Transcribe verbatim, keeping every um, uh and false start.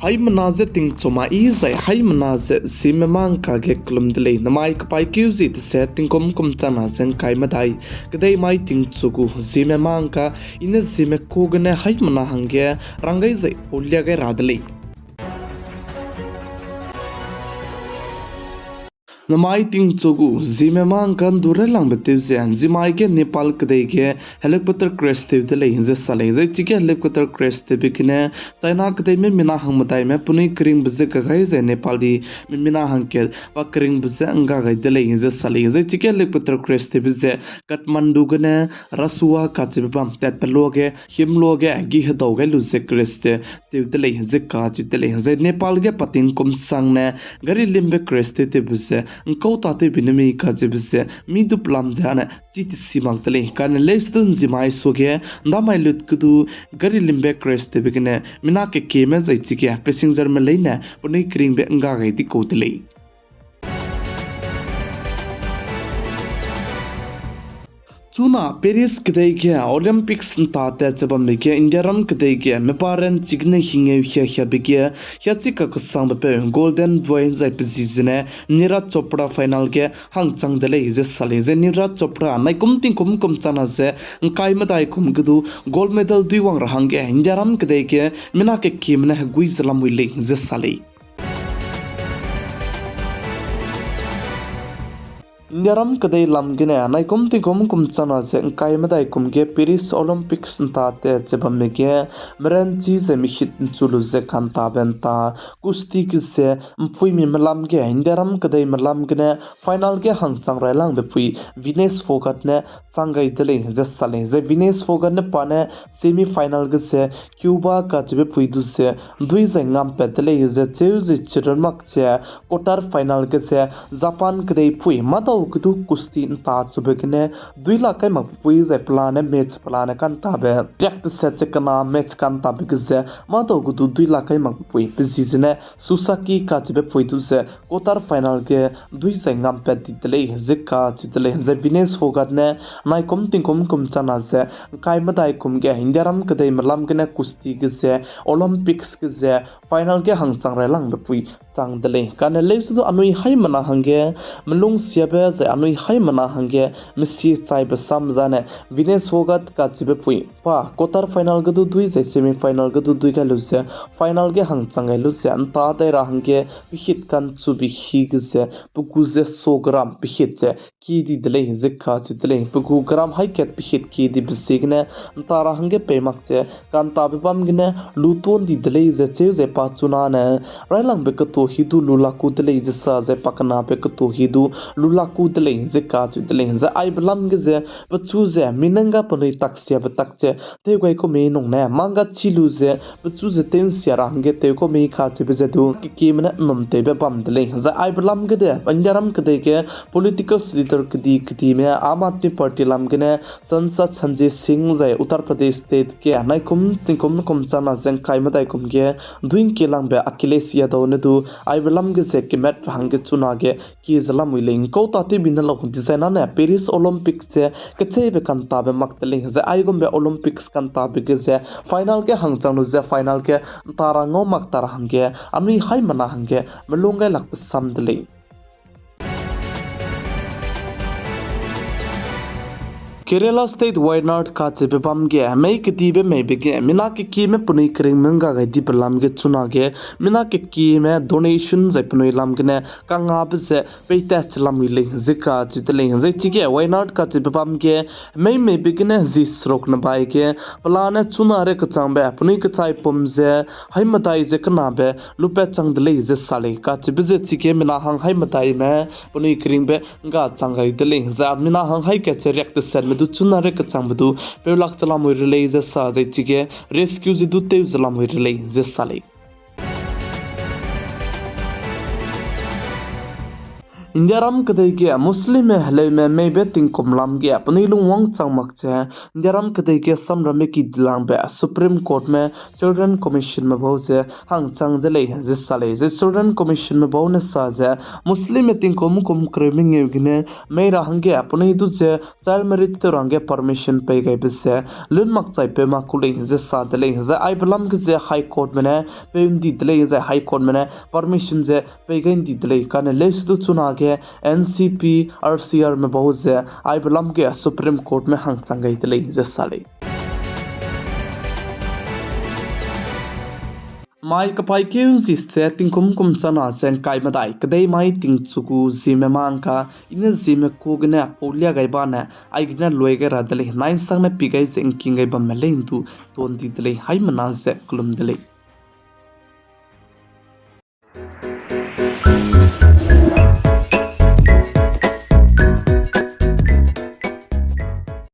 Haimena ze tingchu ma i zai haimena ze Zeme mangka ge kelum de lei. Namai kepaîkeu zi tese tingkum kum changna ze ngkai medai kedei mai tingchu gu Zeme mangka i ne Zeme ku gene haimena hangge rang gai zai paulia gai ra de lei. Namai tingchu gu Zeme mangka ndu railangbe tew ze, zimai ge Nepal kedei ge helicopter crash tew de lei ze sa lei. Zai chige helicopter crash tewbe gene China kedeime mina hang medaime penui keringbe ze kagai ze Nepal di mina hangkat pa keringbe ze ngga gai de lei ze sa lei. Zai chige helicopter crash tewbe ze Kathmandu gene Rasuwa kacheube bam tatpe luage him luage gi hedau gai lu ze crash te tew de lei ze kacheu de lei. Zai Nepal ge pa tingkum sangne gari limbe crash tew tewbe ze ngkau ta tewbe ne mi kacheube ze mi dup lam ze ane chi tesi mak de lei. Kane leusdu nzimai suage ndamai lut kedu gari limbe crash tewbe gene mina kekieme zai chige passengerme leine penui keringbe ngga gai di kau de lei. Chuna Paris kedei ge Olympics nta tat che bambe ge Indiaram kedei ge meba ranchi gene hingeu hia hiabe ge hiachi kakesangbe peu Golden Boy zai pe zi zene Neeraj Chopra final ge hangchang de lei ze sa lei. Zai Neeraj Chopra naikum tingkum kum changna ze ngkai medai kum kedu gold medal dui wang ra hangge Indiaram kedei ge mina kekieme ne hegui ze lamui lei ze sa lei. Indiaram kedei lam gene naikum tingkum kum changna ze ngkai medai kum ge Paris Olympics nta tat che bambe ge meranchi ze mihit nchu lu ze kantabe nta kusti ge ze mpuimi melam ge Indiaram kedeime lam gene final ge hangchang railangbe pui Vinesh Phogat ne chang gai de lei ze sa lei. Zai Vinesh Phogat ne pa ne semi final ge ze Cuba kacheube pui du ze dui zai ngampat de lei ze cheu ze chirun mak ze quarter final ge ze Japan kedei pui mâdau kedu kusti nta chube gene dui la kai makbe pui zai pelane match pelane kantabe riak teset ze kena match kantabe ge ze mâdau kedu dui la kai makbe pui pe zi zene Sasaki kacheube pui du ze quarter final ge dui zai ngampat di de lei ze kacheu de lei. Zai Vinesh Phogat ne naikum tingkum kum changna ze ngkai medai kum ge Indiaram kedeime lam gene kusti ge ze Olympics ge ze final ge hangchang railangbe pui chang de lei. Kane leusdu anui haimena hangge melung siabe zai anui haimena hangge mesie chaibe sam zane Vinesh Phogat kacheube pui pa quarter final ge du dui zai semi final ge du dui gai lu ze final ge hangchang gai lu ze nta dai ra hangge pehit kanchubi hi ge ze pe gu ze so gram pehit ze ki di de lei ze kacheu de lei. Pe gu gram haikat pehit ki dibe ziegene nta ra hangge pei mak ze kantabe bam gene lu ton di de lei ze cheu ze pa chunane railangbe ketu hi du lu laku de lei ze sa ze pa kenabe ketu hi du lu laku de lei ze kacheu de lei. Zai aibe lam ge ze pechu ze minengga penui tak siabe tak ze tew gai ku mei nung ne mangga chi lu ze pechu ze tew nsia ra hangge tew ku mei kacheube ze du kekieme ne nnum tewbe bam de lei. Zai aibe lam ge de Indiaram kedei ge political leader kedi kedime Aam Aadmi Party lam gene Sansad Sanjay Singh zai Uttar Pradesh State ge naikum tingkum kum changna ze ngkai medai kum ge dui ngkelangbe Akhilesh Yadav ne du aibe lam ge ze kemat ra hangge chunage ki ze lamui lei. Ngkau ta tewbi ne lau design ne Paris Olympic ze kecheibe kantabe mak de lei. Zai aigumbe Olympics kantabe ge ze final ge hangchang lu ze final ge nta ra ngau mak ta ra hangge anui haimena hangge melung gai lakbe sam de lei. Kerala State Wayanad kacheube bam ge mei kedibe meibe ge mina kekieme penui keringme ngga gai dibe lam ge chunage mina kekieme donation zai penui lam gene kangabe ze peitat che lamui lei ze kacheu de lei. Zai chige Wayanad kacheube bam ge mei meibe gene zi seruk ne bai ge pelane chuna re kechangbe penui kechaipum ze haimedai ze kenabe lupat chang de lei ze sa lei. Kacheube ze chige mina hang haimedaime penui keringbe ngga chang gai de lei. Zai mina hang haikat ze riak tesetme du chuna re kechangbe du peulak ze lamui re lei ze sa zai chige rescue ze du tew ze lamui re lei ze sa lei. Indiaram kedei ge Muslimme heleume meibe tingkum lam ge penui lungwang chang mak ze, Indiaram kedei ge samramme ki dilangbe Supreme Courtme Children Commissionme bau ze hangchang de lei ze sa lei. Zai Children Commissionme bau ne sa ze, Muslimme tingkum kum kereu mengeu gene mei ra hangge penui du ze child marriage tew ra hangge permission pei gaibe ze lun makchaipeu ma ku lei ze sa de lei. Zai aibe lam ge ze High Courtme ne peu ndi de lei, zai High Courtme ne permission ze pei gai ndi de lei. Kane leuse du chunage N C P, R C Rme bau ze aibe lam ge Supreme Courtme hangchang gai de lei ze sa lei. Mai kapaîkeu nzi ze tingkum kum chana ze ngkai medai kedei mai tingchu gu Zeme mangka, i ne Zeme ku gene pau lia gai bane, aigene lui gai ra de lei, nai nsangne pi gai ze ngking gai bamme lei ndu ton di de lei, haimena ze kelum de lei.